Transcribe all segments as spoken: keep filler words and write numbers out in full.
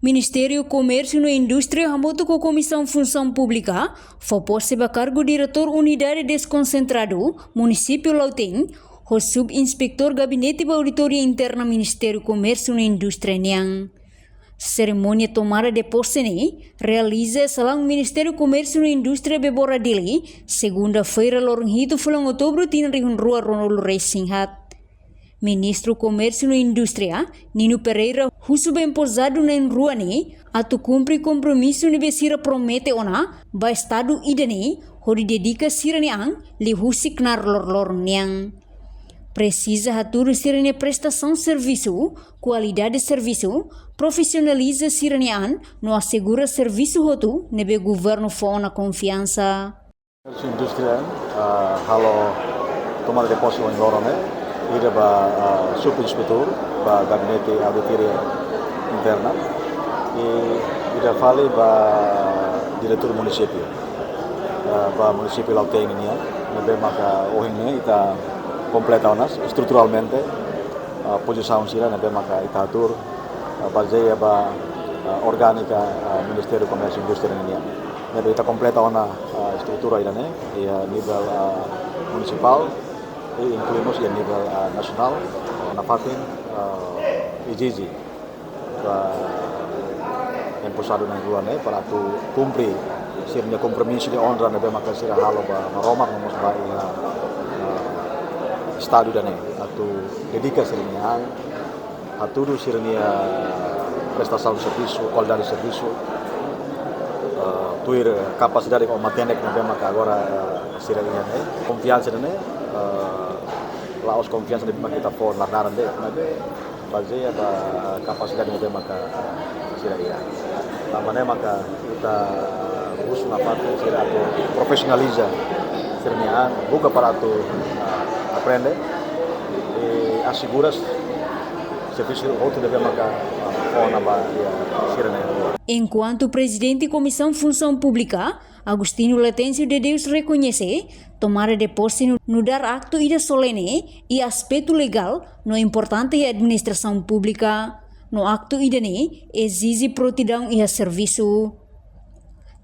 Ministériu Komérsiu no Indústria hamutuk ho Komisaun Funsaun Públika fó pose ba kargu Diretór Unidade Deskonsentradu Munisípiu Lautein, ho Subinspektór Gabinete ba Auditoria Interna Ministériu Komérsiu no Indústria nian. Serimónia tomada de pose ne'e realiza iha salaun Ministériu Komérsiu no Indústria Bebora Dili, segunda-feira, loron hitu fulan outubru, tinan rihun rua ruanulu resin haat. Ministru Komérsiu no Indústria, Nino Pereira, husu ba empozadu na'in-rua ne'e atu kumpre kompromisu ne'ebé sira promete ona ba Estadu ida-ne'e, hodi dedika sira-nia an liuhusi knaar loroloron nian. Presiza hatudu sira-nia prestasaun servisu, kualidade servisu, profisionaliza sira-nia an, no asegura servisu hotu ne'ebé governu fó ona konfiansa. Indústria, ah, halo tomada de pose ohin loron ne'e, ida ba, ah, Subinspetór ba Gabinete Auditoria Interna, i ida fali ba Diretór Munisípiu, ah, ba Munisípiu Lautein nian, ne'ebé maka ohin ne'e ita kompleta ona estruturalmente, ah, pozisaun sira ne'ebé maka ita hatuur, ah, bazeia ba, ah, orgánika, ah, Ministériu Komérsiu Indústria nian. Ne'ebé ita kompleta ona, ah, estrutura ida-ne'e, iha nivel, ah, munisipál, i inklui mós iha nivel, ah, nasionál, nafatin, ah, ezije ba empozadu na'in-rua ne'e para atu kumpre sira-nia kompromisu de onra ne'ebé maka sira halo ba Maromak no mós ba iha, ah, Estadu ida-ne'e atu dedika sira-nia an, hatudu sira-nia prestasaun servisu, kualidade servisu, eh, tuir kapasidade ho matenek ne'ebé maka agora, eh, sira iha ne'e. Konfiansa ne'e, eh, la'ós konfiansa ne'ebé maka ita fó naran de'it, maibé bazeia ba kapasidade ne'ebé maka, eh, sira iha. Tanba ne'e maka ita husu nafatin sira atu profisionaliza sira-nia an, buka para atu, eh, aprende, i asegura servisu hotu ne'ebé maka, eh, fó ona ba iha sira-nia an. Enkuantu Prezidente Komisaun Funsaun Públika, Agostinho Letêncio de Deus, rekoñese tomada de pose nu-, nu'udar aktu ida solene i aspetu legál no importante iha administrasaun públika. No aktu ida-ne'e ezije prontidaun iha servisu.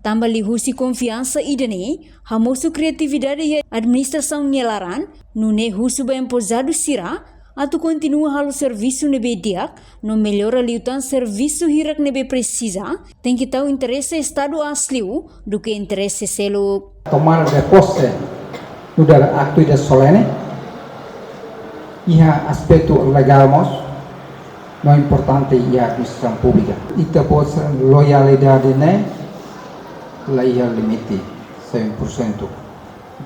Tanba liuhusi konfiansa ida-ne'e hamosu kriatividade iha administrasaun nia laran, nune'e husu ba empozadu sira atu kontinua halo servisu ne'ebé di'ak, no mellora liután servisu hirak ne'ebé presiza, tenke tau interese Estadu aas liu duké interese seluk. Tomada de pose nu'udar aktu ida solene, iha aspetu legál mós, no importante iha administrasaun públika. Ita-boot sira-nia loialidade ne'e la iha limite, cem por cento.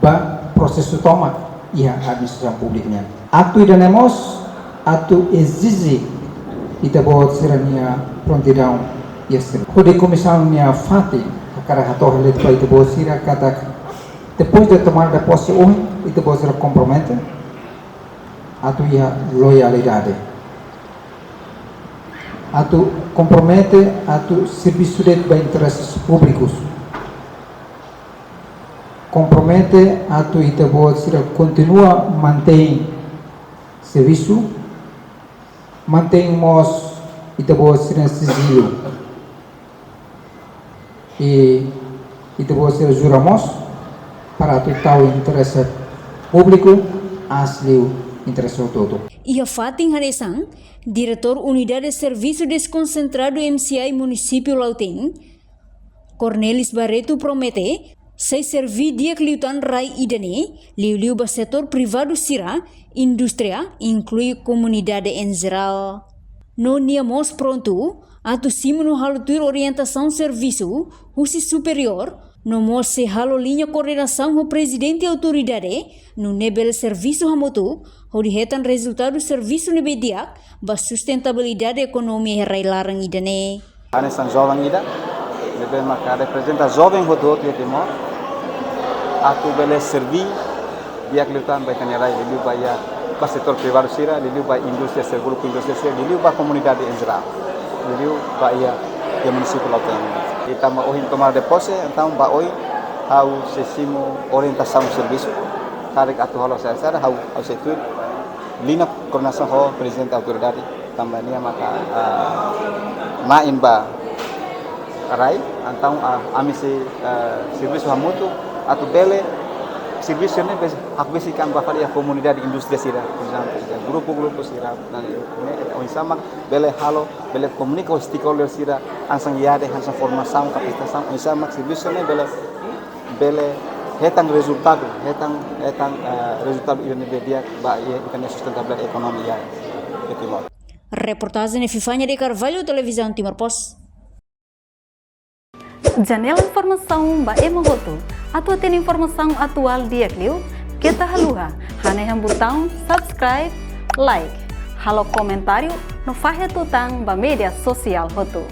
Ba prosesu tomak iha administrasaun públika nian. Aktu ida-ne'e mós atu ezije ita-boot sira-nia prontidaun iha servisu. Hodi komisaun nia fatin hakarak hato'o haletu ba ita-boot sira katak depois de tomada de pose ohin, ita-boot sira kompromete atu iha loialidade, atu kompromete atu servisu de'it ba intereses públikus. Kompromete atu ita-boot sira kontinua mantein servisu, mantein mós ita-boot sira-nia sijilu. I ita-boot sira jura mós para atu tau interese públiku aas liu interese hotu-hotu. Iha fatin hanesan, Diretór Unidade Servisu Deskonsentradu M C I Munisípiu Lautein, Cornelis Barreto, promete sei serví di'ak liután rai ida-ne'e, liuliu ba setór privadu sira, indústria, inklui komunidade em geral. No nia mós prontu atu simu no halo tuir orientasaun servisu husi superiór, no mós sei halo liña koordenasaun ho Prezidente Autoridade, nune'e bele servisu hamutuk hodi hetan rezultadu servisu ne'ebé di'ak ba sustentabilidade ekonomia iha rai-laran ida-ne'e. Hanesan joven ida, ne'ebé maka reprezenta joven hotu-hotu iha Timor, atu bele serví di'ak liután ba ita-nia rai, liuliu ba iha, ba setór privadu sira, liuliu ba indústria sira, grupu indústria sira, liuliu ba komunidade em geral, liuliu ba iha, iha munisípiu Lautein. Ita mak ohin tomada de pose, entaun ba oin ha'u sei simu orientasaun servisu, karik atu halo saida-saida, ha'u, ha'u sei tuir liña koordenasaun ho Prezidente Autoridade, tanba nia maka, ah, na'in ba rai, entaun, ah, ami sei, ah, servisu hamutuk atu bele servisu ne'e bele hakbesik an ba fali iha komunidade indústria sira, por ezemplu, iha grupu-grupu sira, ne'e, ne'e, oinsá mak bele halo, bele komunika ho stakeholder sira, hanesan I A D, hanesan formasaun, kapasitasaun, oinsá mak servisu ne'e bele, bele hetan rezultadu, hetan, hetan, eh, rezultadu ida ne'ebé di'ak ba iha, iha sustentabilidade ekonomia iha Timor. Reportajen Epifania de Carvalho, Televizaun Timor Post. Janela informasaun ba ema hotu. Atu hatene informasaun atuál di'ak liu, keta haluha hanehan butaun subscribe, like, halo komentáriu no fahe tutan ba média sosiál hotu.